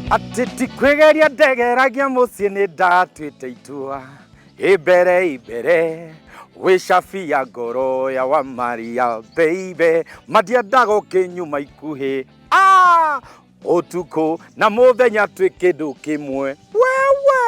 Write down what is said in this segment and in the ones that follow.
Atĩ ti kwĩgeria ndegeragia mũciĩ nĩ ndatuĩte itua imbere imbere wĩ cabi ya ngoro ya wa Maria baby matiendaga ũkĩnyuma ikuhĩ ah! Ũtukũ na mũthenya twĩ kĩndũ kĩmwe wewe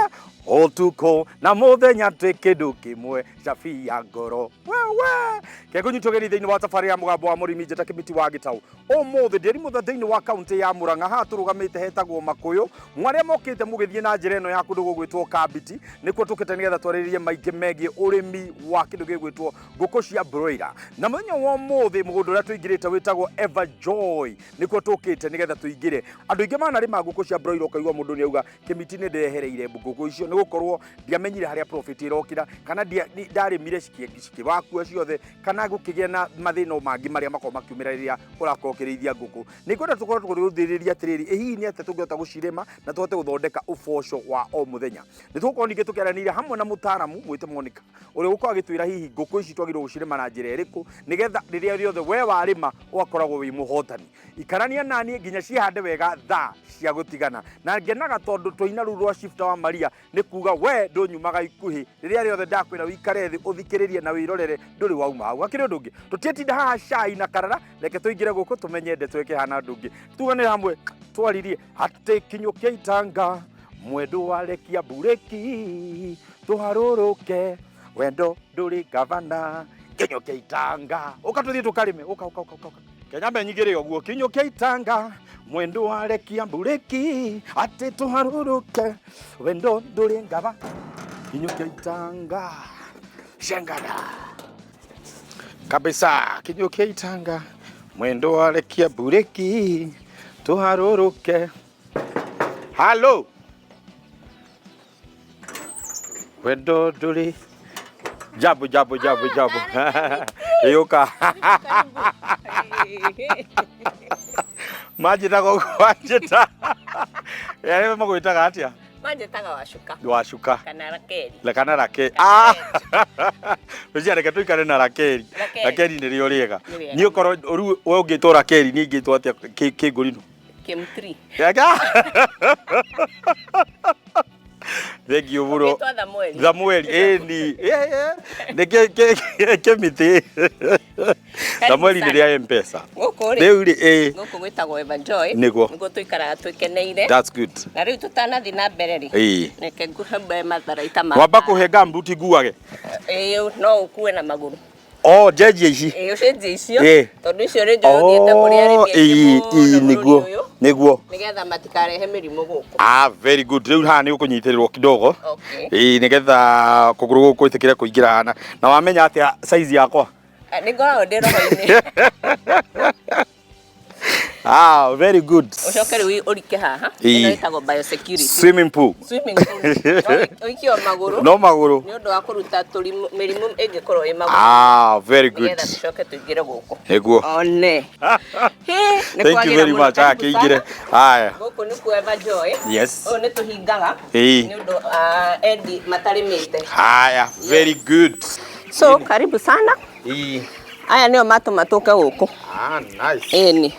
ũtukũ na mũthenya twĩ kĩndũ kĩmwe cabi ya ngoro wewe kekũnyitwo geni thĩinĩ wa tabarĩra ya mũgambo wa mũrĩmi njĩta kĩmiti wa gĩtaũ. Ũmũthĩ ndĩri mũtha thĩinĩ wa kaunti ya Murang'a. Haha tũrũgamĩte hetagwo Makũyũ. Mwarĩa mokĩte mũgĩthiĩ na njĩra ĩno ya kũndũ gũgwĩtwo Kambiti, nĩkuo tũkĩte nĩgetha twarĩrĩrie maingĩ megiĩ ũrĩmi wa kĩndũ gĩgwĩtwo ngũkũ cia broiler. Na mũthenya wa ũmũthĩ mũgũnda ũrĩa tũingĩrĩte wĩtagwo Everjoy, nĩkuo tũkĩte nĩgetha tũingĩre. Andũ aingĩ manarĩma ngũkũ cia broiler ũkaigua mũndũ nĩ auga Kĩmiti nĩ ndehereire ngũkũ icio nĩ gũkorwo ndiamenyire harĩa profit ĩrokĩra kana ndarĩmire cikĩwakua ciothe kana gũkĩgĩa na mathĩna o mangĩ marĩa makoragwo makiumĩra rĩrĩa ũrakorwo ũkĩrĩithia ngũkũ. Nĩ ngwenda tũkorwo tũgĩthĩrĩria atĩrĩrĩ, ĩ hihi nĩ atĩa tũngĩhota gũcirĩma na tũhote gũthondeka ũboco wa o mũthenya. Nĩ tũgũkorwo ningĩ tũkĩaranĩria hamwe na mũtaaramu mwĩte Monica ũrĩa ũgũkorwo agĩtwĩra hihi ngũkũ ici twagĩrĩirwo gũcirĩma na njĩra ĩrĩkũ nĩgetha rĩrĩa rĩothe we warĩma ũgakoragwo wĩ mũhotani. Ikarania naniĩ nginya ciĩhande wega thaa cia gũtigana. Na ngenaga tondũ twaina rũu rwa Shifta wa Maria nĩ kuga we ndũnyumaga ikuhĩ. Rĩrĩa rĩothe ndakwĩra wĩikare thĩ ũthikĩrĩrie na wĩrorere ndũrĩ wauma hau. Hakĩrĩ ũndũ ũngĩ, tũtiĩtinda haha cai na karara, reke tũingĩre gũkũ tũmenye ndeto ĩkĩhana ũndũ ũngĩ. Tuganĩre hamwe twaririe atĩ kinyũkia itanga mwendwa arekia mburĩki tũharũrũke wendo ndũrĩ gavana kinyũkia itanga ũka tũthiĩ tũkarĩme ũka ũka ũka ũka. Kenya menyigĩre ũguo kinyũkia itanga mwendo warekia mburĩki atĩ tũharũrũke wendo ndũrĩ ngaba kinyũkia itanga shengada kabisa kinyũkia itanga mwendo warekia mburĩki tũharũrũke halo wendo ndũrĩ jambo jambo jambo jambo yũka manjĩtaga ũguo wanjĩta arĩa magwĩtaga atĩa? Manjĩtaga Wacuka. Wacuka. Kana Rakeli. Kana Rakeli. Ah! Rũcia reke tũikare na Rakeli. Rakeli nĩrĩo rĩega. Niĩ ũkorwo rĩu we ũngĩtwo Rakeli niĩ ingĩtwo atĩa kĩngũrinũ? Kim3. Thengiũ mũno. Ũgĩtwa Thamueli. Thamueli, ĩni. Nĩ kĩmĩtĩ. Thamueli nĩ rĩa M-Pesa. Gũkũ rĩ. Rĩu rĩ, ĩ. Gũkũ gwĩtagwo Everjoy. Nĩguo. Nĩguo tũikaraga twĩkeneire. That's good. Na rĩu tũtanathiĩ na mbere rĩ. Ĩĩ. Reke ngũhe matharaita ma. Wamba kũhe gumboot nguage. Ĩĩ no ũkue na magũrũ. Oh, njenjie ici. Ĩĩ ũcenjie icio. Ĩĩ. Tondũ icio nĩ njũĩ ũthiĩte kũrĩ arĩmi Oh, aingĩ ĩĩ, mũno ĩĩ, bũrũri nĩguo. ũyũ. Nĩguo. Nĩgetha matikarehe mĩrimũ gũkũ. Ah, very good. Rĩu haha nĩ ũkũnyitĩrĩrwo kidogo. Okay. Ĩĩ, nĩgetha kũgũrũ gũkũ gwĩtĩkĩre kũingĩra haha. Na wamenya atĩa size yakwa? Ah, Nĩ ngoragwo ndĩ roho-inĩ. Ah, very good. Ũcoke rĩu ũrike haha. Ĩĩ. Ĩno ĩtagwo biosecurity. Swimming pool. Swimming pool. No ũikio magũrũ. No magũrũ. Nĩ ũndũ wa kũruta tũrimũ mĩrimũ ĩngĩkorwo ĩ magũrũ. Ah, very good. Nĩgetha tũcoke tũingĩre gũkũ. Nĩguo. One. Hĩ, nĩ Thank you kwagĩra very mũno. much. Ah, Karibu kĩingĩre. sana. Haya. Gũkũ nĩ kuo Everjoy. Yes. Ũyũ nĩ tũhingaga. Ĩĩ. Nĩ ũndũ ah, endi matarĩmĩte. Haya, very good. So, karibu sana. Ĩĩ. Aya nĩo matũma tũke gũkũ. Ah, nice. Ĩni.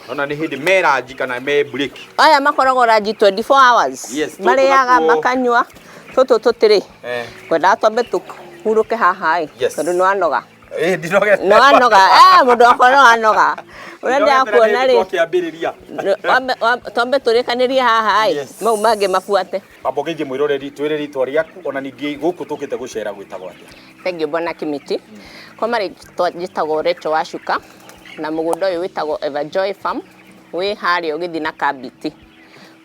Ona nĩ hĩndĩ me ranji kana me break. Aya makoragwo ranji 24 hours. Yes, tũtũ Marĩaga natuo. makanyua. Tũtũ tũtirĩ. Eh. Ngwendaga twambe tũhurũke haha ĩ. Yes. Tondũ nĩ wanoga. Eh, ndinogete. Nĩ wanoga. Eh, mũndũ wakwa nĩ wanoga. Ũrĩa ndĩrakuona rĩ. Twakĩambĩrĩria. Twambe tũrĩkanĩrie haha ĩ. Yes. Mau mangĩ mabuate. Amba ũgeithie mwĩroreri, twĩre rĩtwa rĩaku ona ningĩ gũkũ tũkĩte gũcera gwĩtagwo atĩa? Thengiũ Bwana Kĩmiti. Kwa marĩtwa njĩtagwo Rachel Wacuka na mũgũnda ũyũ wĩtagwo Everjoy Farm wĩ harĩa ũgĩthiĩ na Kambiti.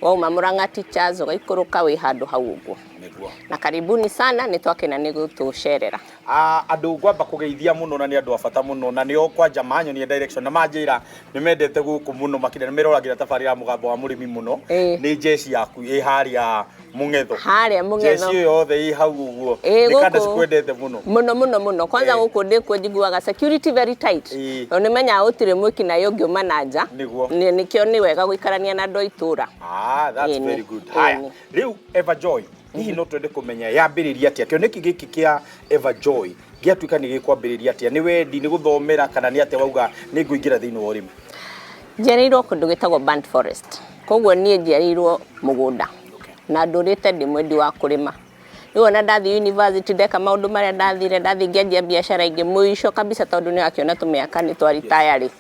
Wauma Murang'a Teachers ũgaikũrũka wĩ handũ hau ũguo. Nĩguo. Na karibuni sana nĩ twakena nĩ gũtũcerera. Ah, andũ ngwamba kũgeithia mũno na nĩ andũ a bata mũno na nĩo kwanja manyonia direction na manjĩra nĩ mendete gũkũ mũno makĩria nĩ meroragĩra tabarĩra ya mũgambo wa mũrĩmi mũno. Ĩĩ. Nĩ jeshi yaku ĩ harĩa Mũng'etho. Harĩa Mũng'etho. Jeshi ĩyo yothe ĩ hau ũguo. Ĩĩ, Nĩ kanda gũkũ. cikwendete mũno. Mũno mũno mũno. Kwanza Ĩĩ. gũkũ ndĩkuo njiguaga security very tight. Ĩĩ. Tondũ nĩmenyaga gũtirĩ mwĩkinaĩ ũngiuma na nja. Nĩguo. Nĩkĩo nĩ wega gũikarania na andũ a itũra. Ah, that's Ĩĩ, very nĩ. good. Ĩĩ, Haya, nĩ. rĩu Everjoy, hihi no twende kũmenya yambĩrĩria atĩa kĩoneki gĩkĩ kĩa Everjoy gĩatuĩka nĩ gĩkwambĩrĩria atĩa? Nĩ wendi, nĩ gũthomera kana nĩ atĩa wauga nĩ ngũingĩra thĩinĩ wa ũrĩmi? Njereirwo kũndũ gwĩtagwo Burnt Forest. Koguo niĩ njiarĩirwo mũgũnda na ndũrĩte ndĩ mwendi wa kũrĩma. Rĩu ona ndathiĩ university, ndeka maũndũ marĩa ndathire, ndathiĩ ngĩanjia biacara ingĩ, mũico kabisa, tondũ nĩ wakĩona tũmĩaka nĩ twaritaya rĩ,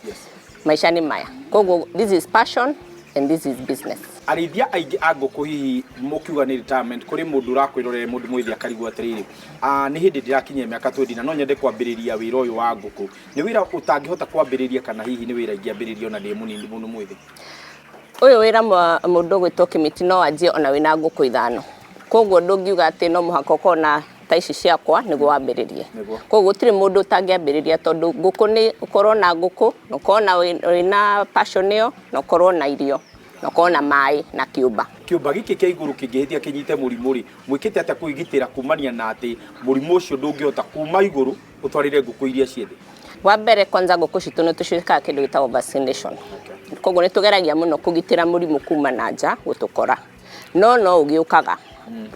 maica nĩ maya. Koguo this is passion and this is business. Arĩithia aingĩ a ngũkũ, hihi mũkiuga nĩ retirement, kũrĩ mũndũ ũrakwĩrorera, mũndũ mwĩthĩ, akarigwo atĩrĩrĩ, nĩ hĩndĩ ndĩrakinyia mĩaka 20 na no nyende kwambĩrĩria wĩra ũyũ wa ngũkũ. Nĩ wĩra ũtangĩhota kwambĩrĩria, kana hihi nĩ wĩra ingĩambĩrĩria ona ndĩ mũnini mũno mwĩthĩ? Ũyũ wĩra mũndũ ũgwĩtwo Kĩmĩti no wanjie ona wĩna ngũkũ 5. Koguo ndũngiuga atĩ no mũhaka ũkorwo na ta ici ciakwa nĩguo wambĩrĩrie. Koguo gũtirĩ mũndũ ũtangĩambĩrĩria, tondũ ngũkũ nĩ ũkorwo na ngũkũ na ũkorwo na wĩna passion ĩyo, na ũkorwo na irio, na ũkorwo na maĩ na kĩũmba. Kĩũmba gĩkĩ kĩa igũrũ kĩngĩhĩtia kĩnyite mũrimũ rĩ, mwĩkĩte atĩa kwĩgitĩra kumania na atĩ mũrimũ ũcio ndũngĩhota kuma igũrũ ũtwarĩre ngũkũ iria ciĩ thĩ? Wa mbere kwanza, ngũkũ citũ nĩ tũciĩkaga kĩndũ gĩtagwo vaccination. Koguo nĩ tũgeragia mũno kũgitĩra mũrimũ kuma na nja gũtũkora, no ũgĩũkaga.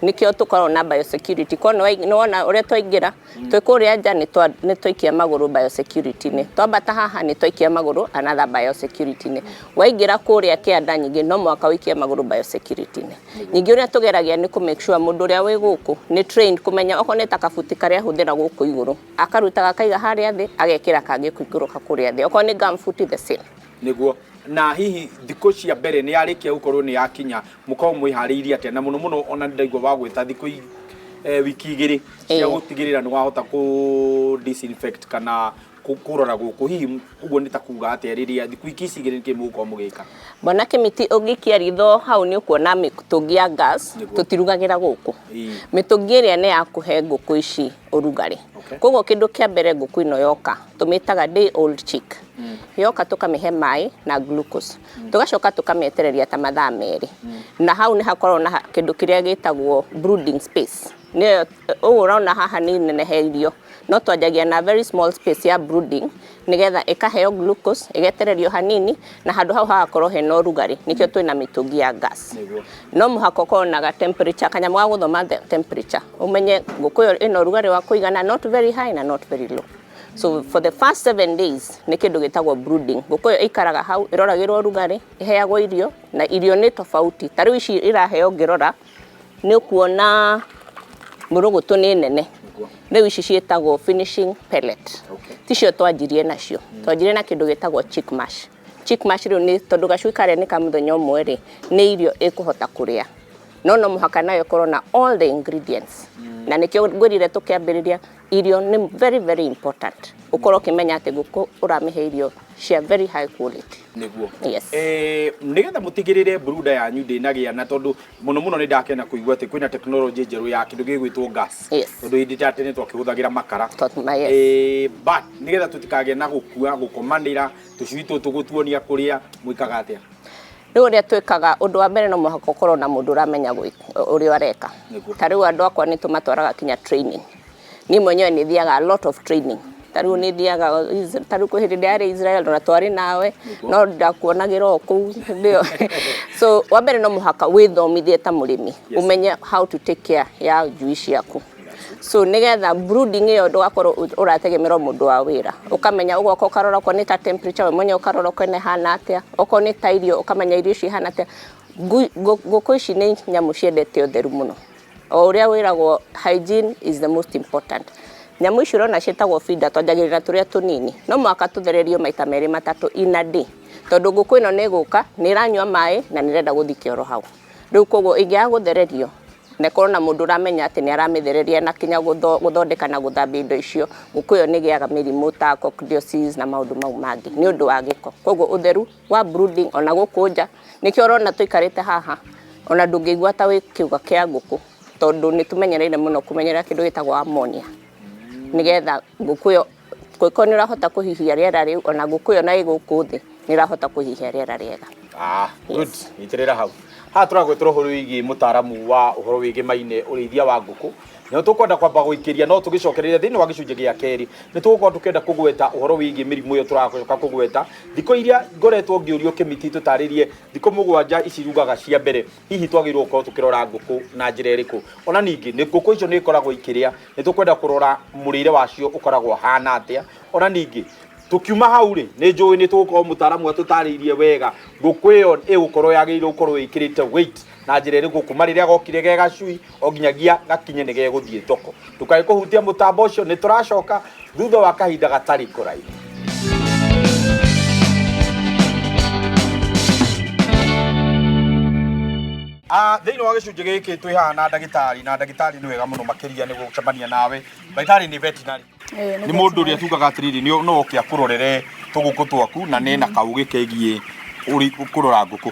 Nĩkĩo tũkoragwo na biosecurity. Korwo nĩ wona ũrĩa twaingĩra twĩ kũrĩa nja, nĩ twaikia magũrũ biosecurity-inĩ, twambata haha nĩ twaikia magũrũ another biosecurity-inĩ, waingĩra kũrĩa kĩanda nyingĩ no mũhaka ũikie magũrũ biosecurity-inĩ. Ningĩ ũrĩa tũgeragia nĩ kũ make sure mũndũ ũrĩa wĩ gũkũ nĩ trained kũmenya okorwo nĩ ta kabuti karĩa ahũthĩra gũkũ igũrũ, akarutaga akaiga harĩa thĩ, agekĩra kangĩ kũikũrũka kũrĩa thĩ. Okorwo nĩ gumboot, the same. Nĩguo. Na hihi thikũ cia mbere nĩ yarĩkia gũkorwo nĩ yakinya, mũkorwo mwĩharĩirie atĩa? Na mũno mũno ona ndaigua wa gwĩta thikũ wiki 2 cia gũtigĩrĩra nĩ wahota kũ disinfect kana kũrora gũkũ, hihi ũguo nĩ ta kuga atĩa, rĩrĩa thikũ wiki ici 2 nĩkĩ mũgũkorwo mũgĩka? Bwana Kĩmiti, ũngĩikia ritho hau nĩ ũkuona mĩtũngi ya gas. Tũtirugagĩra gũkũ. Mĩtũngi ĩrĩa nĩ ya kũhe ngũkũ ici ũrugarĩ. Koguo kĩndũ kĩa mbere, ngũkũ ĩno yoka, tũmĩtaga day old chick, yoka tũkamĩhe maĩ na glucose, tũgacoka tũkamĩetereria ta mathaa 2, na hau nĩ hakoragwo na kĩndũ kĩrĩa gĩtagwo brooding space. Nĩyo ũũ ũrona haha nĩ neneheirio, no twanjagia na very small space ya brooding, nĩgetha ĩkaheo glucose, ĩgetererio hanini, na handũ hau hagakorwo hena ũrugarĩ. Nĩkĩo twĩna mĩtũngi ya gas. No mũhaka ũkorwo na ga temperature, kanyamũ ga gũthoma temperature, ũmenye ngũkũ ĩyo ĩna ũrugarĩ wa kũigana, not very high na not very low. So for the first 7 days nĩ kĩndũ gĩtagwo brooding. Ngũkũ ĩyo ĩikaraga hau ĩroragĩrwo ũrugarĩ, ĩheagwo irio, na irio nĩ tofauti. Ta rĩu ici iraheo, ngĩrora nĩ ũkuona mũrũgũtũ nĩ nene. Rĩu ici ciĩtagwo finishing pellet. Ticio twanjirie nacio. Twanjirie na kĩndũ gĩtagwo chick mash. Chick mash rĩu nĩ tondũ gacui karĩa nĩ ka mũthenya ũmwe rĩ, nĩ irio ĩkũhota kũrĩa, no mũhaka nayo ĩkorwo na all the ingredients. Na nĩkĩo ngwĩrire tũkĩambĩrĩria, irio nĩ very very important, ũkorwo ũkĩmenya atĩ ngũkũ ũramĩhe irio cia very high quality. Yes. Nĩgetha mũtigĩrĩre brooder yanyu ndĩnagĩa na, tondũ mũno mũno nĩ ndakena kũigua atĩ kwĩna tekinoronjĩ njerũ ya kĩndũ gĩgwĩtwo gas. Tondũ hĩndĩ ta tene twakĩhũthagĩra makara. Yes. But nĩgetha tũtikagĩe na gũkua gũkomanĩra tũcui tũtũ gũtuonia kũrĩa, mwĩkaga atĩa? Rĩu ũrĩa twĩkaga, ũndũ wa mbere no mũhaka ũkorwo na mũndũ ũramenya ũrĩa areka. Ta rĩu andũ akwa nĩ tũmatwaraga kinya training. Niĩ mwenyewe nĩ thiaga a lot of training. Ta rĩu nĩ thiaga, ta rĩu kwĩ hĩndĩ ndĩrarĩ Israel na twarĩ nawe, no ndakuonagĩra o kũu hĩndĩ ĩyo. So wa mbere no mũhaka wĩthomithie ta mũrĩmi, ũmenye how to take care ya njui ciaku. So nĩgetha brooding ĩyo ndũgakorwo ũrategemerwo mũndũ wa wĩra, ũkamenya, ũgoka ũkarora okorwo nĩ ta temperature, we mwenyewe ũkarora okorwo nĩ hana atĩa, okorwo nĩ ta irio, ũkamenya irio ici ihana atĩa. Ngũkũ ici nĩ nyamũ ciendete ũtheru mũno, o ũrĩa wĩragwo hygiene is the most important. Nyamũ ici ũrona ciĩtagwo feeder, twanjagĩrĩra tũrĩa tũnini, no mũhaka tũthererio maita merĩ matatũ in a day, tondũ ngũkũ ĩno nĩ ĩgũka, nĩ ĩranyua maĩ na nĩ ĩrenda gũthiĩ kĩoro hau. Rĩu koguo ĩngĩaga gũthererio na ĩkorwo na mũndũ ũramenya atĩ nĩ aramĩthereria na kinya gũthondeka na gũthambia indo icio, ngũkũ ĩyo nĩ ĩgĩaga mĩrimũ ta coccidiosis na maũndũ mau mangĩ nĩ ũndũ wa gĩko. Koguo ũtheru wa brooding, ona gũkũ nja, nĩkĩo ũrona tũikarĩte haha ona ndũngĩigua ta wĩ kĩũga kĩa ngũkũ, tondũ nĩ tũmenyereire mũno kũmenyerera kĩndũ gĩtagwo ammonia, nĩgetha ngũkũ ĩyo kũngĩkorwo nĩ ũrahota kũhihia rĩera rĩu, ona ngũkũ ĩyo na ĩ gũkũ thĩ nĩ ĩrahota kũhihia rĩera rĩega. Ah, good. Nyitĩrĩra hau. Haha tũragwĩtũra ũhoro wĩgiĩ mũtaaramu wa ũhoro wĩgĩmaine ũrĩithia wa ngũkũ. Nĩ tũkwenda kwamba gũikĩria, no tũgĩcokereria thĩinĩ wa gĩcunjĩ gĩa kerĩ nĩ tũgũkorwo tũkĩenda kũgweta ũhoro wĩgiĩ mĩrimũ ĩyo tũracoka kũgweta. Thikũ iria ngoretwo ngĩũrio, Kĩmiti, tũtarĩrie thikũ 7 ici rugaga cia mbere, hihi twagĩrĩirwo gũkorwo tũkĩrora ngũkũ na njĩra ĩrĩkũ? Ona ningĩ nĩ ngũkũ icio nĩ ikoragwo ikĩrĩa, nĩ tũkwenda kũrora mũrĩre wacio ũkoragwo hana atĩa. Ona ningĩ Tukiuma hau rĩ, nĩ njũĩ nĩ tũgũkorwo mũtaaramu atũtarĩirie wega ngũkũ ĩyo ĩgũkorwo yagĩrĩirwo gũkorwo ĩkĩrĩte weight na njĩra ĩrĩkũ kuma rĩrĩa gokire ge gacui o nginyagia gakinye nĩ gegũthiĩ thoko. Ndũkae kũhutia mũtambo ũcio, nĩ tũracoka thutha wa kahinda gatarĩ kũraihu. Ah, thĩinĩ wa gĩcunjĩ gĩkĩ twĩ haha na ndagĩtarĩ, na ndagĩtarĩ nĩ wega mũno makĩria nĩ gũcemania nawe. Ndagĩtarĩ nĩ veterinary. Nĩ mũndũ ũrĩa tugaga atĩrĩrĩ, nĩ no oke akũrorere tũgũkũ twaku na nĩ na kaũgĩ kegiĩ kũrora ngũkũ.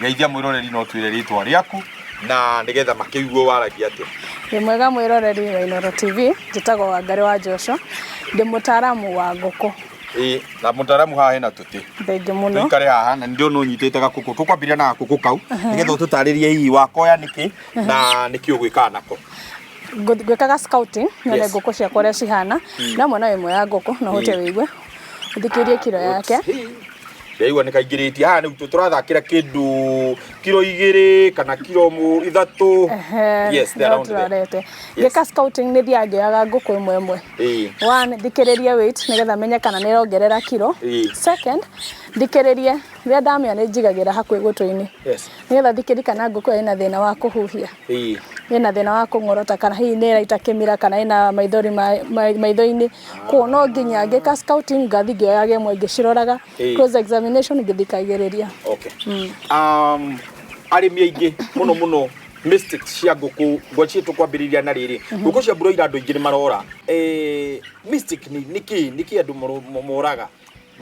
Geithia mwĩroreri no twĩre rĩtwa rĩaku na nĩgetha makĩigue waragia atĩa. Wĩ mwega mwĩroreri wa Inooro TV, njĩtagwo Wangarĩ wa Joshua, ndĩ mũtaaramu wa ngũkũ. Ĩĩ, na mũtaaramu haha hena tũtĩ. Thengiũ mũno. Tũikare haha na nĩndĩrona ũnyitĩte gakũkũ. Tũkwambĩrĩria na gakũkũ kau nĩgetha ũtũtarĩrie hihi wakoya nĩkĩ na nĩkĩ ũgwĩkaga nako. Ngwĩkaga scouting nyone ngũkũ ciakwa ũrĩa cihana. Na mwena ĩmwe ya ngũkũ no hote wĩigue ũthikĩrie kiro yake. Ndaigua nĩ kaingĩrĩtie haha nĩu tũrathakĩra kĩndũ kiro 2 kana kiro 3. Yes, they're around there. Tũrorete. Ngĩka scouting nĩ thiaga ngĩoyaga ngũkũ ĩmwe ĩmwe. One, thikĩrĩrie weight nĩgetha menye kana nĩ ĩrongerera kiro. Second, thikĩrĩrie rĩrĩa ndamĩa nĩ njigagĩra hakuhĩ gũtũ-inĩ. Nĩgetha thikĩrĩrie kana ngũkũ ĩyo ĩna thĩna wa kũhuhia. Ĩna thĩna wa kũng'orota kana hihi nĩ ĩraita kĩmira kana ĩna maithori maitho-inĩ. Koguo no nginya ngĩka scouting ngathiĩ ngĩoyaga ĩmwe ngĩciroraga, close examination ngĩthikagĩrĩria. Okay. Arĩmi aingĩ mũno mũno mistakes cia ngũkũ ngwacie tũkwambĩrĩria na rĩrĩ ngũkũ cia broiler andũ aingĩ nĩ marora. Mistake nĩ nĩkĩ nĩkĩ andũ moraga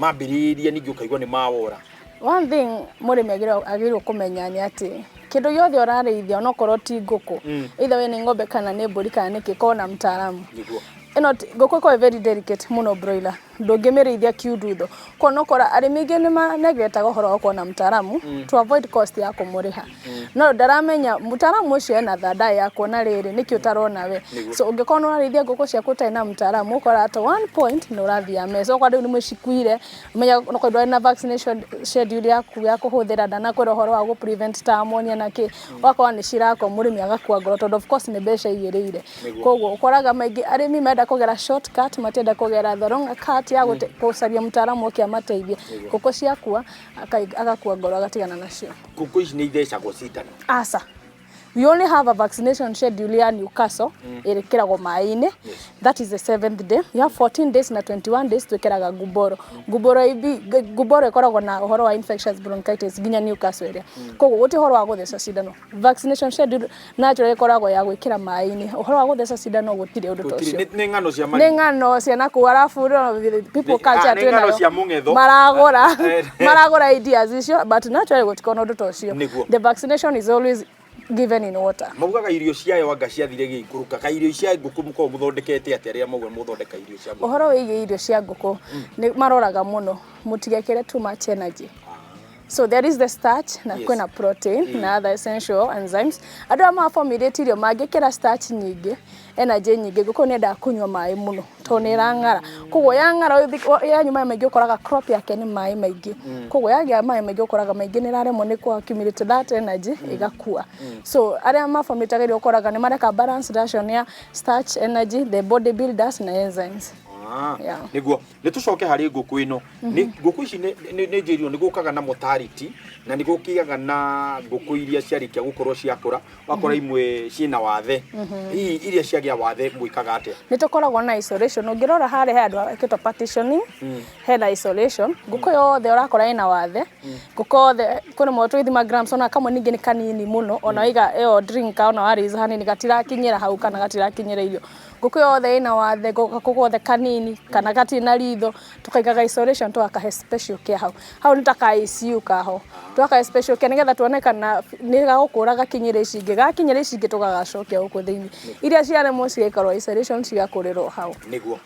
mambĩrĩria ningĩ ũkaigua nĩ mawora? One thing mũrĩmi agĩrĩirwo kũmenya nĩ atĩ kĩndũ gĩothe ũrarĩithia onokorwo ti ngũkũ, either we nĩ ng'ombe kana nĩ mbũri kana nĩkĩ, korwo na mũtaaramu. Ĩno ngũkũ ĩkoragwo ĩ very delicate mũno broiler, ndũngĩmĩrĩithia kiundutho. Koguo no ũkora arĩmi aingĩ nĩ maneglect-aga ũhoro wa gũkorwo na mũtaaramu to avoid cost ya kũmũrĩha. No ndaramenya mũtaaramu ũcio ena thandaĩ ya kuona rĩrĩ nĩkĩ ũtarona we. So ũngĩkorwo nĩ ũrarĩithia ngũkũ ciaku ũtarĩ na mũtaaramu ũkoraga at one point nĩ ũrathiĩ mess. Okorwo rĩu nĩ cikuire, menya okorwo ndwarĩ na vaccination schedule yaku ya kũhũthĩra ndanakwĩra ũhoro wa gũ prevent ta ammonia na kĩ, ũgakora nĩ cirakua mũrĩmi agakua ngoro tondũ of course nĩ mbeca aigĩrĩire. Koguo ũkoraga maingĩ arĩmi marenda kũgera shortcut, matienda kũgera the long cut ya gũcaria mũtaaramu oke amateithie. Ngũkũ ciakua agakua ngoro agatigana nacio. Ngũkũ ici nĩ ithecagwo cindano? Aca. We only have a vaccination schedule ya Newcastle ĩrĩkĩragwo maĩ-inĩ. That is the 7th day. You have 14 days na 21 days twĩkĩraga Gumboro. Gumboro AB, Gumboro ĩkoragwo na ũhoro wa infectious bronchitis nginya Newcastle ĩrĩa. Koguo gũtirĩ ũhoro wa gũtheca cindano. Vaccination schedule natural ĩkoragwo ya gwĩkĩra maĩ-inĩ. Ũhoro wa gũtheca cindano gũtirĩ ũndũ ta ũcio. Nĩ ng'ano cia Nĩ ng'ano cia nakũu arabu people culture twĩ nayo. Nĩ ng'ano cia mũng'etho. Maragũra maragũra ideas icio but naturally gũtikoragwo na ũndũ ta ũcio. The vaccination is always given in water. Maugaga irio ciayo anga ciathire gĩikũrũka, kaĩ irio cia ngũkũ mũkoragwo mũthondekete atĩa rĩrĩa mauga mũthondeka irio cia ngũkũ? Ũhoro wĩgiĩ irio cia ngũkũ nĩ maroraga mũno mũtigekĩre too much energy. So there is the starch na kwĩna protein na other essential enzymes. Andũ arĩa ma formulate irio mangĩkĩra starch nyingĩ, energy nyingĩ, ngũkũ nĩ yendaga kũnyua maĩ mũno tondũ nĩ ĩrang'ara. Koguo yang'ara yanyua maĩ maingĩ ũkoraga crop yake nĩ maĩ maingĩ. Koguo yagĩa maĩ maingĩ ũkoraga maingĩ nĩ ĩraremwo nĩ kũ accumulate that energy ĩgakua. So arĩa ma formulate irio ũkoraga nĩ mareka balanced ration ya starch, energy, the body builders na enzymes. Nĩguo. Nĩ tũcoke harĩ ngũkũ ĩno. Ngũkũ ici nĩ njĩrirwo nĩ gũkaga na mortality na nĩ gũkĩaga na ngũkũ iria ciarĩkia gũkorwo ciakũra, wakora imwe ciĩna wathe. Hihi iria ciagĩa wathe mwĩkaga atĩa? Nĩ tũkoragwo na isolation. Ũngĩrora harĩa he handũ hekĩtwo partitioning, hena isolation. Ngũkũ yothe ũrakora ĩna wathe. Ngũkũ yothe kwĩna mwe tũgĩthima grams ona kamwe ningĩ nĩ kanini mũno, ona waiga ĩyo drink ona wa raise hanini gatirakinyĩra hau kana gatirakinyĩra irio. Ngũkũ yothe ĩna wathe, gakũkũ gothe kanini kana gatirĩ na ritho, tũkaigaga isolation tũgakahe special care hau. Hau nĩ ta ka ICU kaho. Tũgakahe special care nĩgetha tuone kana nĩ gagũkũra gakinyĩre ici ingĩ. Gakinyĩra ici ingĩ tũgagacokia gũkũ thĩinĩ. Iria ciaremwo cigaikarwo isolation cigakũrĩrwo hau. Nĩguo.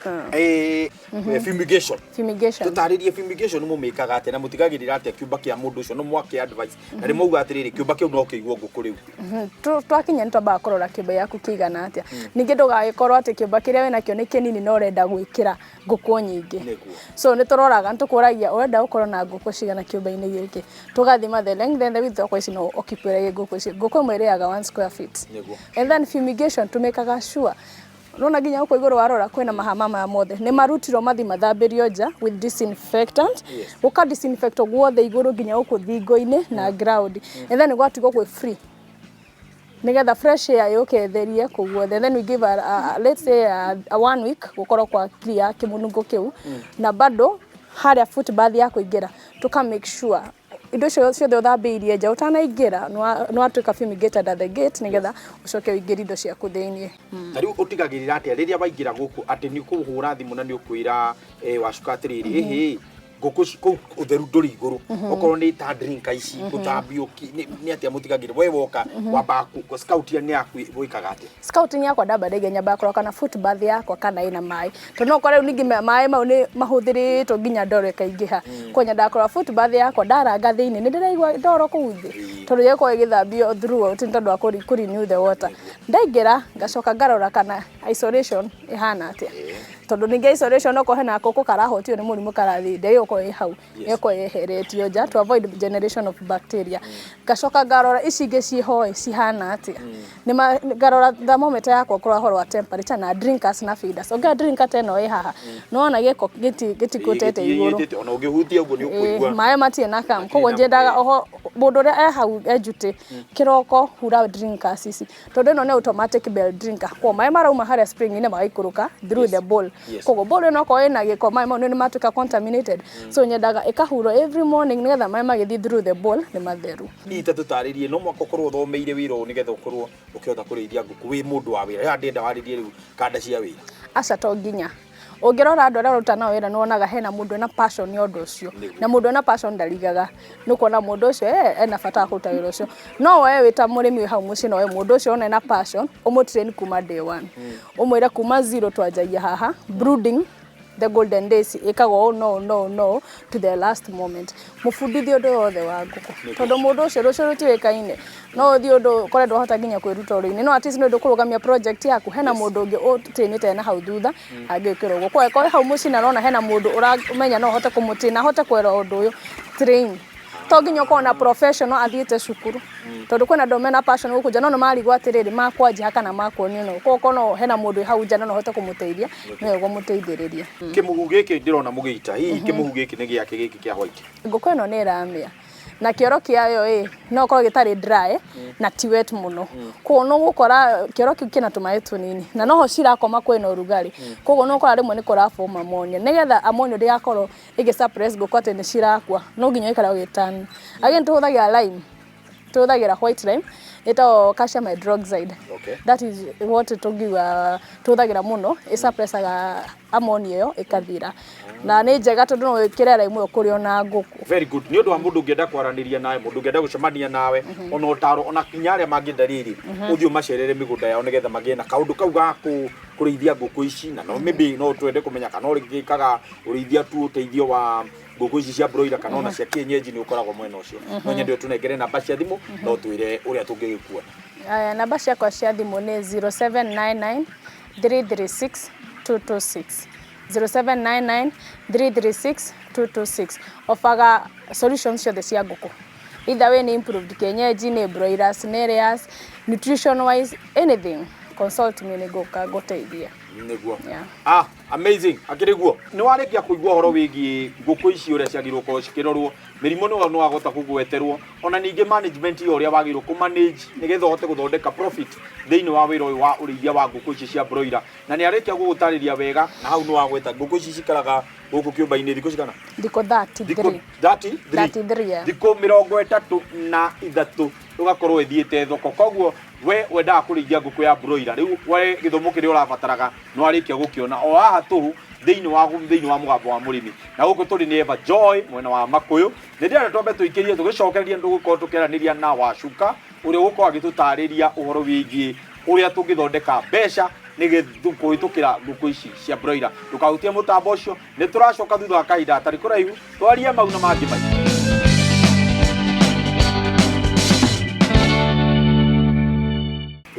Fumigation. Fumigation. Tũtarĩrie fumigation mũmĩkaga atĩa na mũtigagĩrĩra atĩa kĩũmba kĩa mũndũ ũcio no mwake advice. Na nĩ mwauga atĩrĩrĩ kĩũmba kĩu no kĩigwo ngũkũ rĩu. Twakinya nĩ twambaga kũrora kĩũmba gĩaku kĩigana atĩa. Ningĩ ndũgagĩkorwo atĩ kĩũmba kĩrĩa wĩnakĩo nĩ kĩnini na ũrenda gwĩkĩra ngũkũ nyingĩ. So nĩ tũroraga, nĩ tũkũragia ũrenda gũkorwo na ngũkũ cigana kĩũmba-inĩ gĩkĩ. Tũgathima the length and the width, okorwo ici no occupy ngũkũ ici. Ngũkũ ĩmwe ĩrĩaga 1 square feet. And then fumigation tũmĩkaga sure. Nona nginya gũkũ igũrũ warora kwĩna mahama maya mothe nĩ marutirwo mathi mathambĩrio nja with disinfectant. Gũka disinfect guothe igũrũ nginya gũkũ thingo-inĩ na ground, and then gwatigwo gwĩ free nigetha fresh air yũke ĩtherie kũu guothe. Then we give a, let's say a 1 week gũkorwo kwa clear kĩmunungo kĩu. Na bado harĩa foot bath ya kũingĩra, tuka make sure indo icio ciothe ũthambĩirie nja ũtanaingĩra nĩ watuĩka fumigated at the gate, nĩgetha ũcoke ũingĩrie indo ciaku thĩiniĩ. Ta rĩu ũtigagĩrĩra atĩa rĩrĩa waingĩra gũkũ atĩ nĩ ũkũhũra thimũ na nĩ ũkwĩra Wacuka atĩrĩrĩ, ĩhĩ, ngũkũ ici kũu ũtheru ndũrĩ igũrũ, okorwo nĩ ta drinker ici gũthambio, nĩ atĩa mũtigagĩrĩra we woka wambaga scout nĩ yaku gwĩkaga atĩa? Scouting yakwa ndamba ndaiga nyambaga kũrora kana foot bath yakwa kana ĩna maĩ, tondũ no ũkore rĩu ningĩ maĩ mau nĩ mahũthĩrĩtwo nginya ndoro ĩkaingĩha. Koguo nyendaga kũrora foot bath yakwa, ndaranga thĩinĩ nĩ ndĩraigua ndoro kũu thĩ, tondũ ĩgũkorwo ĩgĩthambio throughout nĩ tondũ wa kũ renew the water. Ndaingĩra ngacoka ngarora kana isolation ĩhana atĩa, tondũ ningĩ isolation okorwo hena ngũkũ karahutio nĩ mũrimũ karathiĩ ndĩgĩkorwo ĩ hau, ĩgũkorwo yeheretio nja to avoid generation of bacteria. Ngacoka ngarora ici ingĩ ciĩho ĩ cihana atĩa. Nĩma ngarora thermometer yakwa kũrora ũhoro wa temperature na drinkers na feeders. Ũngĩona drinker ta ĩno ĩ haha, nĩwona gĩko gĩtikũtete igũrũ. Gĩtiyĩtĩte, ona ũngĩhutia ũguo nĩ ũkũigua. Maĩ matirĩ na kam. Matirĩ Koguo na njendaga maĩ. Oho mũndũ ũrĩa e hau enjutĩ kĩroko hura drinkers ici, tondũ ĩno nĩ automatic bell drinker, koguo maĩ marauma harĩa spring-inĩ magaikũrũka through the bowl. Koguo bowl ĩno okorwo ĩna gĩko, maĩ mau nĩ matuĩka contaminated, so nyendaga ĩkahurwo every morning nĩgetha maĩ magĩthiĩ through the bowl nĩ matheru. Hihi ta tũtarĩrie, no mũhaka ũkorwo ũthomeire wĩra ũyũ nĩgetha ũkorwo ũkĩhota kũrĩithia ngũkũ wĩ mũndũ wa wĩra? Ya ndĩrenda warĩrie rĩu kanda cia wĩra. Aca, to nginya. Ũngĩrora andũ arĩa ũraruta nao wĩra, nĩwonaga hena mũndũ ena passion ya ũndũ ũcio. Na mũndũ ena passion ndarigaga, nĩ ũkuona mũndũ ũcio ena bata wa kũruta wĩra ũcio. No we wĩ ta mũrĩmi wĩ hau mũciĩ, no we mũndũ ũcio wona ena passion ũmũtrain kuma day one, ũmwĩre kuma zero twanjagia haha, brooding, the golden days ĩkagwo ũũ no no no to the last moment. Mũbundithie ũndũ wothe wa ngũkũ, tondũ mũndũ ũcio rũciũ rũtiũĩkaine, no ũthiĩ ũndũ ũkore ndwahota nginya kwĩruta ũrĩmi, no at least nĩ ũndũ kũrũgamia project yaku hena mũndũ ũngĩ ũtrainĩte na hau thutha angĩkĩra ũguo. Kwa hiyo hau mũciĩ arona hena mũndũ ũramenya no ahote kũmũtrain, ahote kwĩra ũndũ ũyũ, train. To nginya ũkorwo na professional athiĩte cukuru, tondũ kwĩna andũ mena passion gũkũ nja no nĩ marigwo atĩrĩrĩ, makwanjia kana makuonio no koguo no hena mũndũ wĩ hau nja no ahote kũmũteithia, nĩwe ũkũmũteithĩrĩria. Kĩmuhu gĩkĩ ndĩrona mũgĩita, hihi kĩmuhu gĩkĩ nĩ gĩake gĩkĩ kĩa white? Ngũkũ ĩno nĩ ĩramĩa na kĩoro kĩayo ĩ no ũkorwo gĩtarĩ dry na ti wet mũno, koguo nĩ ũgũkora kĩoro kĩu kĩna tũmaĩ tũnini na noho cirakoma kwĩna ũrugarĩ, koguo nĩ ũgũkora rĩmwe nĩ kũraform ammonia. Nĩgetha ammonia ndĩgakorwo ĩgĩ suppress ngũkũ atĩ nĩ cirakua, no nginya ũikare ũgĩturn. Again, tũhũthagĩra lime, tũhũthagĩra white lime ĩtagwo calcium hydroxide. That is what tũngiuga tũhũthagĩra mũno, ĩsuppressaga ammonia ĩyo ĩkathira, na nĩ njega tondũ no wĩkĩre lime ĩyo kũrĩ ona ngũkũ. Very good. Nĩ ũndũ wa mũndũ ũngĩenda kwaranĩria nawe, mũndũ ũngĩenda gũcemania nawe, ona ũtaro, ona kinya arĩa mangĩenda rĩrĩ ũthiĩ ũmacerere mĩgũnda yao nĩgetha magĩe na kaũndũ kau ga kũrĩithia ngũkũ ici, na no maybe no twende kũmenya kana ũrĩgĩkaga ũrĩithia tu ũteithio wa ngũkũ ici cia broiler kana ona cia kienyeji nĩ ũkoragwo mwena ũcio. No nyende ũtũnengere namba cia thimũ no twĩre ũrĩa tũngĩgĩkuona. Aya, namba ciakwa cia thimũ nĩ 0799 336 226, 0799 336 226. Ofaga solutions ciothe cia ngũkũ, either way nĩ improved kienyeji, nĩ broilers, nĩ layers, nutrition wise, anything, consult me, nĩ ngũka ngũteithie. Nĩguo. Yeah. Ah, amazing. Akĩrĩ guo nĩ warĩkia kũigua ũhoro wĩgiĩ ngũkũ ici ũrĩa ciagĩrĩirwo gũkorwo cikĩrorwo, mĩrimũ nĩ wahota kũgweterwo, ona ningĩ management ya ũrĩa wagĩrĩirwo kũ manage nĩgetha ũhote gũthondeka profit thĩinĩ wa wĩra ũyũ wa ũrĩithia wa ngũkũ ici cia broiler, na nĩ arĩkia gũgũtarĩria wega. Na hau nĩ wagweta ngũkũ ici cikaraga gũkũ kĩũmba-inĩ thikũ cigana? Thikũ 33. Thikũ 33. 33, yeah. Thikũ 33 ũgakorwo ĩthiĩte thoko. Koguo we wendaga kũrĩithia ngũkũ ya broiler, rĩu we gĩthomo kĩrĩa ũrabataraga nĩ warĩkia gũkĩona o haha tũhũ thĩinĩ wa mũgambo wa mũrĩmi. Na gũkũ tũrĩ nĩ Eva Joy mwena wa Makũyũ. Nĩ ndĩrenda twambe tũikĩrie, tũgĩcokereria nĩ tũgũkorwo tũkĩaranĩria na Wacuka ũrĩa ũgũkorwo agĩtũtarĩria ũhoro wĩgiĩ ũrĩa tũngĩthondeka mbeca nĩ kũhĩtũkĩra ngũkũ ici cia broiler. Ndũkahutie mũtambo ũcio, nĩ tũracoka thutha wa kahinda gatarĩ kũraihu twarie mau na mangĩ maingĩ.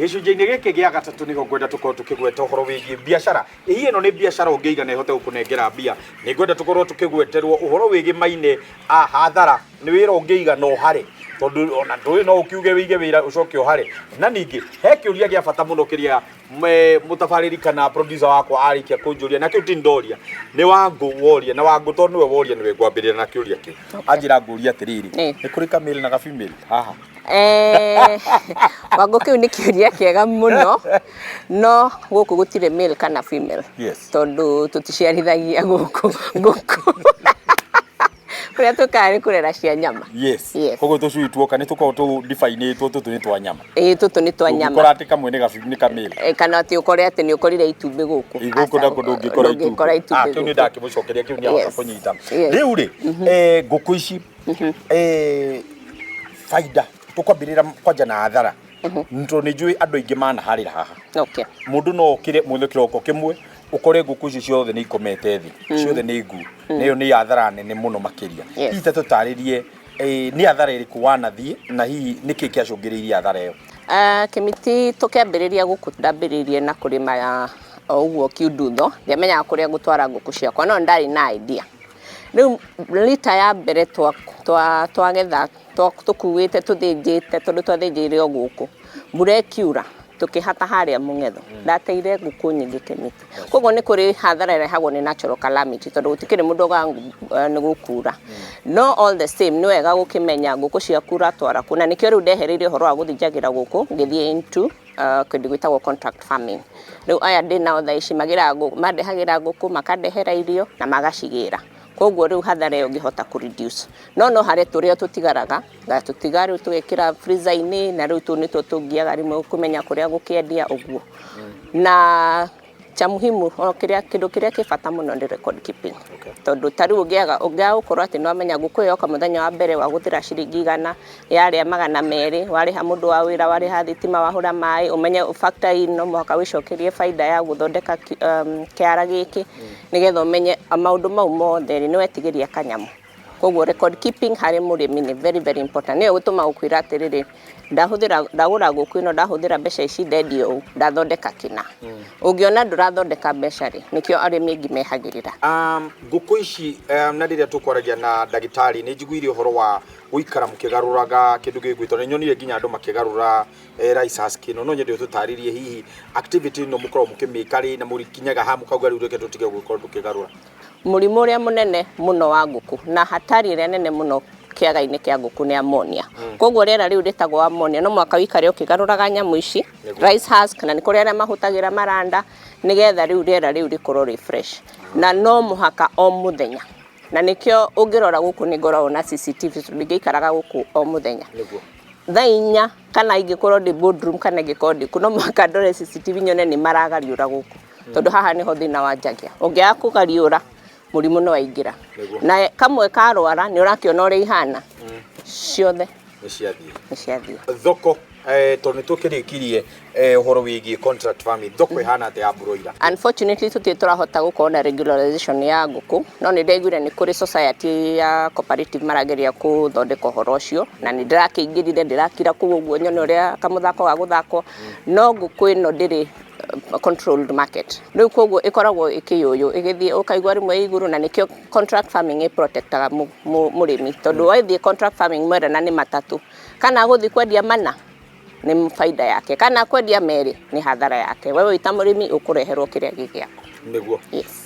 Gĩcunjĩ-inĩ gĩkĩ gĩa gatatũ nĩho ngwenda tũkorwo tũkĩgweta ũhoro wĩgiĩ biacara. Ĩhi ĩno nĩ biacara ũngĩiga na ĩhote gũkũnengera mbia. Nĩ ngwenda tũkorwo tũkĩgweterwo ũhoro wĩgiĩ maine a hathara, nĩ wĩra ũngĩiga no harĩ Tondũ ona ndũĩ no ũkiuge wĩige wĩra ũcoke ũhare. Na ningĩ he kĩũria gĩa bata mũno kĩrĩa mũtabarĩri kana producer wakwa arĩkia kũnjũria, na kĩu ti ndoria, nĩ Wangũ woria, na Wangũ tondũ nĩwe woria nĩwe ngwambĩrĩria na kĩũria kĩu. Anjĩra ngũria atĩrĩrĩ, nĩ kũrĩ kamale na gafemale haha? Wangũ, kĩu nĩ kĩũria kĩega mũno, no gũkũ gũtirĩ male kana female. Tondũ tũticiarithagia gũkũ ngũkũ, kũrĩa twĩkaga nĩ kũrera cia nyama. Koguo tũcui tuoka nĩ tũkoragwo tũ define-ĩtwo tũtũ nĩ twa nyama. Ĩĩ, tũtũ nĩ twa nyama. Ũngĩkora atĩ kamwe nĩ kamale. Kana atĩ ũkore atĩ nĩ ũkorire itumbĩ gũkũ. Gũkũ nakuo ndũngĩkora ndũngĩkora itumbĩ. Itumbĩ Kĩu nĩ gũkũ. Ndakĩmũcokeria kĩu, nĩ ahota kũnyita. Rĩu rĩ, ngũkũ ici, baida, tũkwambĩrĩra kwanja na hathara, tondũ nĩ njũĩ andũ aingĩ manaharĩra haha. Mũndũ no okĩre mũthenya kĩroko kĩmwe ũkore ngũkũ icio ciothe nĩ ikomete thĩ, ciothe nĩ nguũ, na ĩyo nĩ hathara nene mũno makĩria. Hihi ta tũtarĩrie, nĩ hathara ĩrĩkũ wanathiĩ na hihi nĩkĩ kĩacũngĩrĩirie hathara ĩyo? Kĩmiti, tũkĩambĩrĩria gũkũ ndambĩrĩirie na kũrĩma ya o ũguo kiundutho, ndiamenyaga kũrĩa ngũtwara ngũkũ ciakwa, no ndarĩ na idea. Rĩu rita ya mbere twagetha tũkuĩte tũthĩnjĩte, tondũ twathĩnjĩire o gũkũ, mbura ĩkiura, tũkĩhata harĩa mũng'etho, ndateire ngũkũ nyingĩ, Kĩmiti. Koguo nĩ kũrĩ hathara ĩrehagwo nĩ natural calamity, tondũ gũtikĩrĩ mũndũ ugaga nĩ gũkura. No all the same nĩ wega gũkĩmenya ngũkũ ciaku ũratwara kũ, na nĩkĩo rĩu ndehereire ũhoro wa gũthĩnjagĩra gũkũ, ngĩthiĩ into kĩndũ gĩtagwo contract farming. Rĩu aya ndĩ nao thaa ici magĩraga mandehagĩra ngũkũ, makandehera irio na magacigĩra. Koguo rĩu hathara ĩyo ngĩhota kũ reduce. No harĩ tũrĩa tũtigaraga, ngatũtiga rĩu tũgekĩra freezer-inĩ, na rĩu tũu nĩtuo tũngiaga rĩmwe kũmenya kũrĩa gũkĩendia ũguo. Na cha muhimu, o kĩrĩa kĩndũ kĩrĩa kĩ bata mũno nĩ record keeping. Tondũ ta rĩu ũngĩaga gũkorwo atĩ nĩwamenya ngũkũ ĩyo yoka mũthenya wa mbere wagũthĩra ciringi 100, yarĩa 200, warĩha mũndũ wa wĩra, warĩha thitima, wahũra maĩ, ũmenye factor in no mũhaka wĩcokerie baida ya gũthondeka kĩara gĩkĩ, nĩgetha ũmenye maũndũ mau mothe rĩ, nĩwetigĩria kanyamũ. Koguo record keeping harĩ mũrĩmi nĩ very very important. Nĩyo gũtũma gũkwĩra atĩrĩrĩ, ndahũthĩra, ndagũra ngũkũ ĩno, ndahũthĩra mbeca ici, ndendia ũũ, ndathondeka kĩna. Ũngĩona ndũrathondeka mbeca rĩ, nĩkĩo arĩmi aingĩ mehagĩrĩra. Ngũkũ ici, na rĩrĩa tũkwaragia na ndagĩtarĩ nĩ njiguire ũhoro wa gũikara mũkĩgarũraga kĩndũ gĩgwĩtwo, nĩ nyonire nginya andũ makĩgarũra rice husk ĩno. No nyende ũtũtarĩrie hihi activity ĩno mũkoragwo mũkĩmĩka rĩ, na mũkinyaga ha mũkauga rĩu reke tũtige gũkorwo tũkĩgarũra? Mũrimũ ũrĩa mũnene mũno wa ngũkũ na hatari ĩrĩa nene mũno kĩaga-inĩ kĩa ngũkũ nĩ ammonia. Koguo rĩera rĩu rĩtagwo ammonia, no mũhaka ũikare ũkĩgarũraga nyamũ ici, rice husk, na nĩ kũrĩ arĩa mahũthagĩra maranda, nĩgetha rĩu rĩera rĩu rĩkorwo rĩ fresh. Na no mũhaka o mũthenya, na nĩkĩo ũngĩrora gũkũ nĩ ngoragwo na CCTV, tondũ ingĩikaraga gũkũ o mũthenya thaa 4, kana ingĩkorwo ndĩ boardroom, kana ingĩkorwo ndĩ kũ, no mũhaka ndore CCTV nyone nĩ maragariũra gũkũ, tondũ haha nĩho thĩna wanjagia. Ũngĩaga kũgariũra, mũrimũ no waingĩra. Na kamwe karwara, nĩ ũrakĩona ũrĩa ihana ciothe. Nĩ ciathiĩ. Nĩ ciathiĩ. Thoko, tondũ nĩ tũkĩrĩkirie ũhoro wĩgiĩ contract farming, thoko ĩhana atĩa ya broiler? Unfortunately tũtirĩ tũrahota gũkorwo na regularization ya ngũkũ, no nĩ ndaiguire nĩ kũrĩ society ya cooperative marageria gũthondeka ũhoro ũcio, na nĩ ndĩrakĩingĩrire, ndĩrakira kũu ũguo nyone ũrĩa kamũthako ga gũthakwo. No ngũkũ ĩno ndĩrĩ controlled market rĩu, koguo ĩkoragwo ĩkĩyũyũ ĩgĩthiĩ, ũkaigua rĩmwe ĩ igũrũ, na nĩkĩo contract farming ĩ protectaga mũrĩmi, tondũ wathiĩ contract farming mwerana nĩ matatũ, kana gũthiĩ kwendia mana nĩ baida yake, kana kwendia merĩ nĩ hathara yake. Wewe wĩta mũrĩmi ũkũreherwo kĩrĩa gĩ gĩaku. Yes.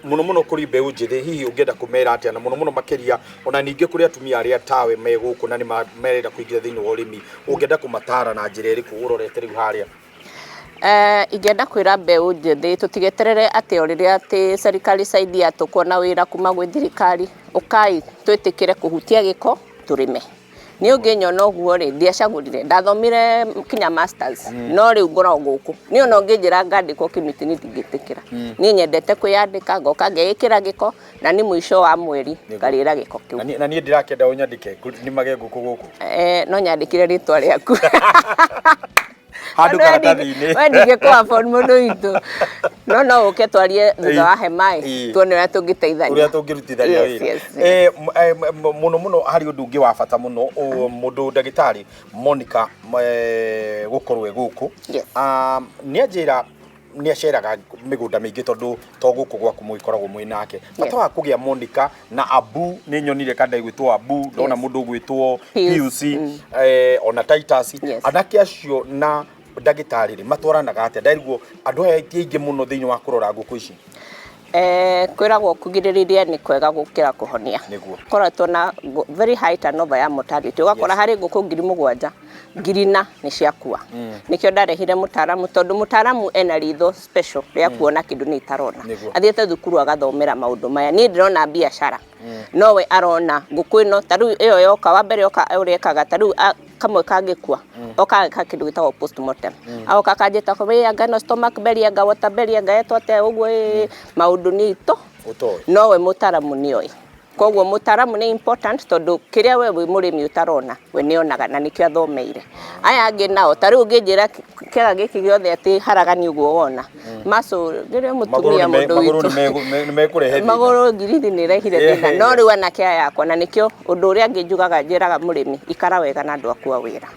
Mũno mũno kũrĩ mbeũ njĩthĩ, hihi ũngĩenda kũmera atĩa, na mũno mũno makĩria ona ningĩ kũrĩ atumia arĩa tawe me gũkũ na nĩ marenda kũingĩra thĩinĩ wa ũrĩmi, ũngĩenda kũmatara na njĩra ĩrĩkũ ũrorete rĩu harĩa? Ingĩenda kwĩra mbeũ njĩthĩ tũtigeterere atĩ o rĩrĩa atĩ serikali saidia tũkuona wĩra kuma gwĩ thirikari. Ũkai twĩtĩkĩre kũhutia gĩko tũrĩme. Niĩ ũngĩnyona ũguo rĩ, ndiacagũrire, ndathomire kinya masters, no rĩu ngoragwo gũkũ. Niĩ ona ũngĩnjĩra ngandĩkwo Kĩmiti, niĩ ndingĩtĩkĩra. Niĩ nyendete kwĩyandĩka, ngoka ngeĩkĩra gĩko, na nĩ mũico wa mweri ngarĩra gĩko kĩu. Na niĩ ndĩrakĩenda ũnyandĩke nĩmage ngũkũ gũkũ. No nyandĩkire rĩtwa rĩaku handũ karatathi-inĩ. We ndingĩkũ afford mũndũ witũ, no ũke twarie thutha wa hema ĩ, tuone ũrĩa tũngĩteithania. Ũrĩa tũngĩrutithania wĩra. Mũno mũno harĩ ũndũ ũngĩ wa bata mũno, mũndũ ndagĩtarĩ Monica gũkorwo e gũkũ. Nĩ anjĩra Nĩ aceraga mĩgũnda mĩingĩ tondũ to gũkũ gwaku mũgĩkoragwo mwĩ nake. Bata wa kũgĩa Monica na Abu, nĩ nyonire kanda ĩgwĩtwo Abu, ndona mũndũ ũgwĩtwo Pius. Pius, ona Titus. Anake acio na ndagĩtarĩ rĩ, matwaranaga atĩa? Ndaiguo andũ aya ti aingĩ mũno thĩinĩ wa kũrora ngũkũ ici. Kwĩragwo kũgirĩrĩria nĩ kwega gũkĩra kũhonia. Nĩguo. Koretwo na very high turnover ya mortality, ũgakora harĩ ngũkũ 7,000, 4,000 nĩ ciakua. Nĩkĩo ndarehire mũtaaramu, tondũ mũtaaramu ena ritho special rĩa kuona kĩndũ nĩ itarona. Athiĩte thukuru agathomera maũndũ maya. Niĩ ndĩrona biacara, nowe arona ngũkũ ĩno. Ta rĩu ĩyo yoka wa mbere, yoka ũrĩa ĩkaga, ta rĩu kamwe kangĩkua, oka ageka kĩndũ gĩtagwo postmortem, agoka akanjĩta, "We anga no stomach belly, anga water belly, anga etwo atĩa ũguo." Ĩ maũndũ nĩ ito ũtoĩ. Nowe mũtaaramu nĩoĩ. Koguo mũtaaramu nĩ important, tondũ kĩrĩa we wĩ mũrĩmi ũtarona, we nĩonaga, na nĩkĩo athomeire. Aya angĩ nao, ta rĩu ũngĩnjĩra kĩaga gĩkĩ gĩothe atĩ haragani ũguo wona maco rĩrĩa mũtumia mũndũ magũrũ witũ nĩ mekũrehe thĩna. Magũrũ ngirithi nĩ ĩrehire thĩna. No rĩu anake aya akwa, na nĩkĩo ũndũ ũrĩa angĩ njugaga, njĩraga mũrĩmi, ikara wega na andũ aku a wĩra,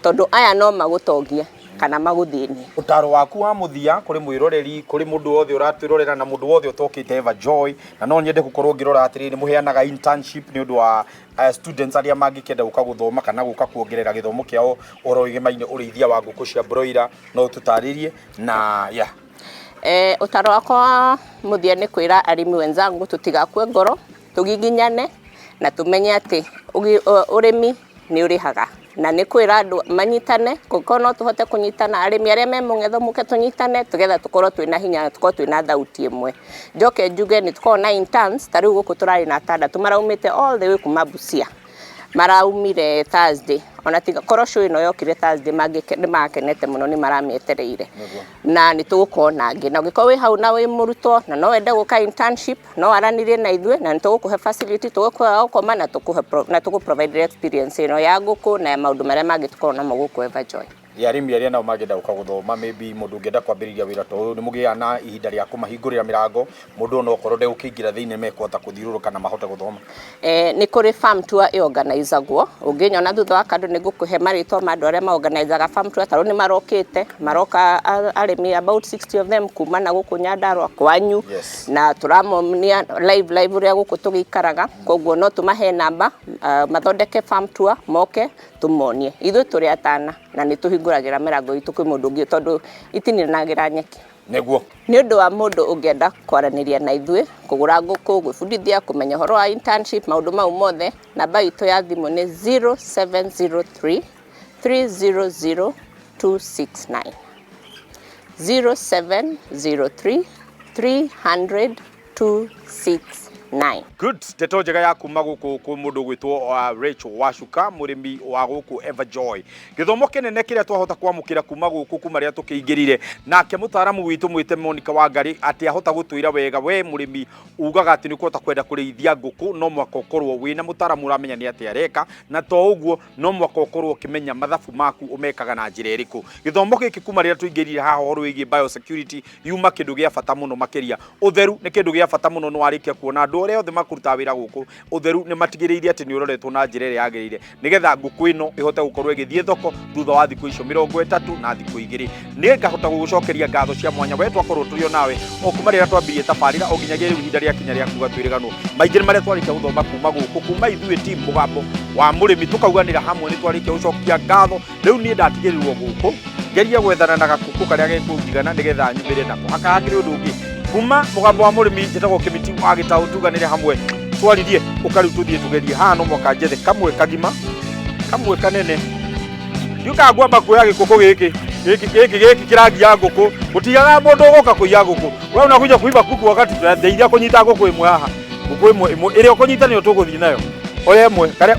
tondũ aya no magũtongie kana magũthĩnie. Ũtaro waku wa mũthia kũrĩ mwĩroreri, kũrĩ mũndũ wothe ũratwĩrorera na mũndũ wothe ũtokĩte Eva Joy, na no nyende gũkorwo ngĩrora atĩrĩrĩ, mũheanaga internship nĩ ũndũ wa students arĩa mangĩkĩenda gũka gũthoma kana gũka kuongerera gĩthomo kĩao ũhoro wĩgemaine ũrĩithia wa ngũkũ cia broiler? No ũtũtarĩrie na yeah. Ũtaro wakwa wa mũthia nĩ kwĩra arĩmi wenzangu tũtigakue ngoro, tũgiginyane na tũmenye atĩ ũrĩmi nĩ ũrĩhaga, na nĩ kwĩra andũ manyitane. Kũngĩkorwo no tũhote kũnyitana, arĩmi arĩa me mũng'etho mũke tũnyitane, tũgetha tũkorwo twĩna hinya na tũkorwo twĩna thauti ĩmwe. Njoke njuge nĩ tũkoragwo na interns. Ta rĩu gũkũ tũrarĩ na atandatũ maraumĩte all the way kuma Busia, maraumire Thursday. Ona tiga korwo show ĩno yokire Thursday, nĩ makenete mũno, nĩ maramĩetereire. Na nĩ tũgũkorwo na angĩ, na ũngĩkorwo wĩ hau na wĩ mũrutwo na no wende gũka internship, no aranĩrie na ithuĩ, na nĩ tũgũkũhe facility, tũgũkũhe wa gũkoma na tũkũhe na tũgũ provide experience ĩno ya ngũkũ na ya maũndũ marĩa mangĩ tũkoragwo namo gũkũ Everjoy. Ya arĩmi arĩa nao mangĩenda gũka gũthoma, maybe mũndũ ũngĩenda kwambĩrĩria wĩra ta ũyũ, nĩ mũgĩaga na ihinda rĩa kũmahingũrĩra mĩrango, mũndũ ona okorwo ndegũkĩingĩra thĩinĩ, mekũhota kũthiũrũrũka na mahote gũthoma? Nĩ kũrĩ farm tour ĩorganizagwo. Ũngĩnyona thutha wa kandũ, nĩ ngũkũhe marĩtwa ma andũ arĩa maorganizaga farm tour. Tarĩu nĩ marokĩte, maroka arĩmi about 60 of them kuma na gũkũ Nyandarua kwanyu, na tũramonia live live ũrĩa gũkũ tũgĩikaraga. Koguo no tũmahe namba, mathondeke farm tour, moke tũmonie. Ithuĩ tũrĩ atana na nĩ tũhingũragĩra mĩrango itũ kwĩ mũndũ ũngĩ, tondũ itininagĩra nyeki. Nĩ ũndũ wa mũndũ ũngĩenda kwaranĩria na ithuĩ, kũgũra ngũkũ, gwĩbundithia, kũmenya ũhoro wa internship, maũndũ mau mothe, namba itũ ya thimũ nĩ 0703 300 269, 0703 300 269. Good. Ndeto njega ya kuma gũkũ kwĩ mũndũ ũgwĩtwo Rachel Wacuka, mũrĩmi wa gũkũ Everjoy. Gĩthomo kĩnene kĩrĩa twahota kwamũkĩra kuma gũkũ kuma rĩrĩa tũkĩingĩrire nake mũtaaramu witũ mwĩte Monica Wangari, atĩ ahota gũtwĩra wega, we mũrĩmi ugaga atĩ nĩ ũkũhota kwenda kũrĩithia ngũkũ, no mwaka ũkorwo wĩna mũtaaramu ũramenya nĩ atĩa areka, na to ũguo, no mwaka ũkorwo ũkĩmenya mathabu maku ũmekaga na njĩra ĩrĩkũ. Gĩthomo gĩkĩ kuma rĩrĩa tũingĩrire haha, ũhoro wĩgiĩ biosecurity yuma kĩndũ gĩa bata mũno makĩria. Ũtheru nĩ kĩndũ gĩa bata mũno. Nĩ warĩkia kuona andũ arĩa othe makũrutaga wĩra gũkũ, ũtheru nĩ matigĩrĩire atĩ nĩ ũroretwo na njĩra ĩrĩa yagĩrĩire, nĩgetha ngũkũ ĩno ĩhote gũkorwo ĩgĩthiĩ thoko thutha wa thikũ icio 32. Nĩ ngahota gũgũcokeria ngatho cia mwanya we twakorwo tũrĩ o nawe o kuma rĩrĩa twambirie tabarĩra o nginyagia rĩu ihinda rĩakinya rĩa kuga twĩrĩganwo. Maingĩ nĩ marĩa twarĩkia gũthoma kuma gũkũ, kuma ithuĩ team Mũgambo wa Mũrĩmi tũkauganĩra hamwe, nĩ twarĩkia gũcokia ngatho. Rĩu niĩ ndatigĩrĩrwo gũkũ ngerie gwethana na gakũkũ karĩa gekũnjigana nĩgetha nyumĩre nako haka. Hakĩrĩ ũndũ ũngĩ, kuma Mũgambo wa Mũrĩmi, njĩtagwo Kĩmiti wa Gĩtaũ. Tuganĩre hamwe, twaririe ũka. Rĩu tũthiĩ tũgerie haha, no mwaka njethe kamwe kagima, kamwe kanene. Ndiũkaga ngwamba kuoya gĩkũkũ gĩkĩ gĩkĩ gĩkĩ gĩkĩ kĩrangia ngũkũ. Gũtigaga mũndũ ũgũka kũiya ngũkũ. We unakuja kuiba kuku wakati ndeithia kũnyita ngũkũ ĩmwe haha. Ngũkũ ĩmwe ĩmwe ĩrĩa ũkũnyita nĩyo tũgũthiĩ nayo. Oya ĩmwe karĩa.